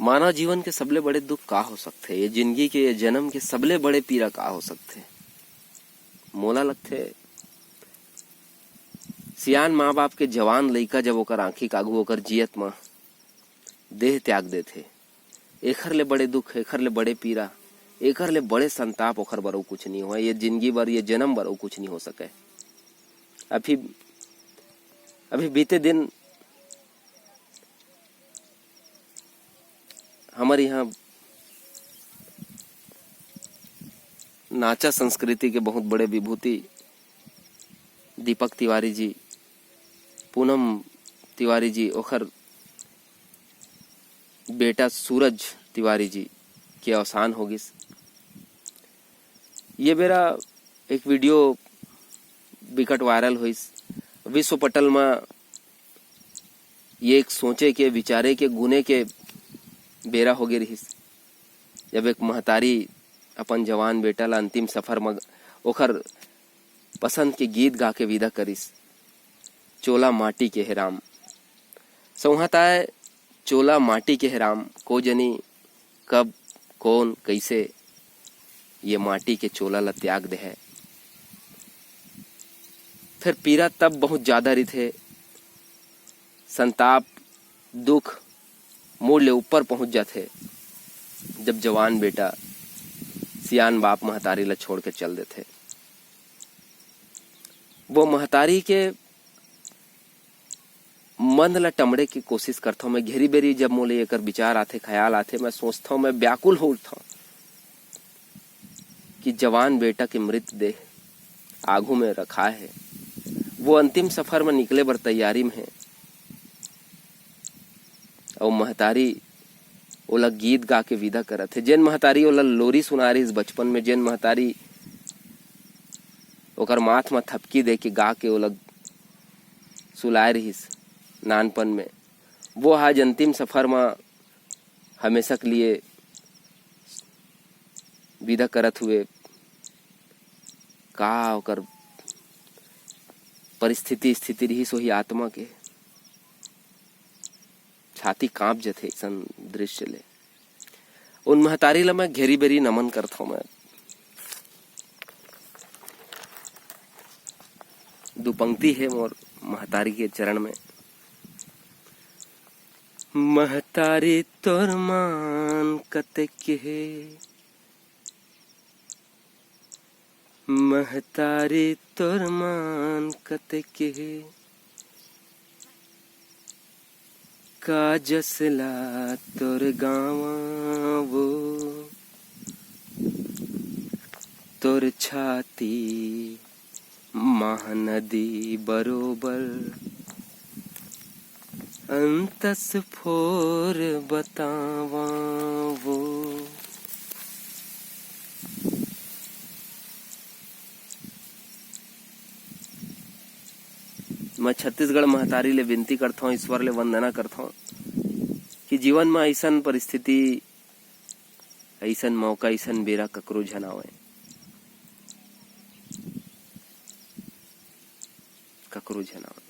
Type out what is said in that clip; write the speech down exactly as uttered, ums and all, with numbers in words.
मानव जीवन के सबले बड़े दुख का हो सकथे? ये जिंदगी के, ये जन्म के सबले बड़े पीरा का हो सकथे? मोला लगथे, सियान माँ बाप के जवान लइका जब ओकर आँखी के आगू ओकर जियत म देह त्याग देथे, एखर ले बड़े दुख, एखर ले बड़े पीरा, एखर ले बड़े संताप ओखर बर अउ कुछ नहीं होय। ये जिंदगी बर, ये जन्म बर अउ कुछ नहीं हो सके। अभी, अभी बीते दिन हमर यहाँ नाचा संस्कृति के बहुत बड़े विभूति दीपक तिवारी जी, पूनम तिवारी जी, ओखर बेटा सूरज तिवारी जी के अवसान हो गिस। ये बेरा एक वीडियो बिकट वायरल होइस। विश्व पटल म ये एक सोचे के, विचारे के, गुने के बेरा होगे रिहिस, जब एक महतारी अपन जवान बेटा ला अंतिम सफर म ओखर पसंद के गीत गा के विदा करिस, "चोला माटी के हे राम।" सौंहा ताय, चोला माटी के हे राम, को जनी कब, कौन, कैसे ये माटी के चोला ला त्याग दे है। फिर पीरा तब बहुत ज्यादा रिथे, संताप, दुख मुड़ ले ऊपर पहुंच जाथे, जब जवान बेटा सियान बाप महतारी ला छोड़ के चल देथे। वो महतारी के मन ला टमड़े के कोशिश करथौं मैं। घेरी बेरी जब मोले एकर विचार आथे, ख्याल आथे, मैं सोचथौं, मैं व्याकुल हो उठथौं कि जवान बेटा के मृत देह आगू में रखा है, वो अंतिम सफर में निकले बर तैयारी में है। अउ महतारी ओला गीत गा के विदा करत हे। जेन महतारी ओला लोरी सुनाय रिहिस बचपन में, जेन महतारी ओकर माथ म थपकी दे के गा के ओला सुलाय रिहिस नानपन में, वो आज अंतिम सफर म हमेशा के लिए विदा करत हुए का ओकर परिस्थिति, स्थिति रिहिस होही आत्मा के। छाती कांप जथे अइसन दृश्य ले। उन महतारी ला मैं घेरी बेरी नमन करथौं मैं। दू पंक्ति हे मोर महतारी के चरण में। महतारी तोर मान कतेक हे, महतारी तोर मान कतेक हे, का जसला तोर गाँव वो, तोर छाती महानदी बरोबर, अंतस फोर बतावा वो। मैं छत्तीसगढ़ महतारी ले विनती करथौं, ईश्वर ले वंदना करथौं कि जीवन म अइसन परिस्थिति, अइसन मौका, अइसन बेरा ककरो झन आवय, ककरो झन आवय।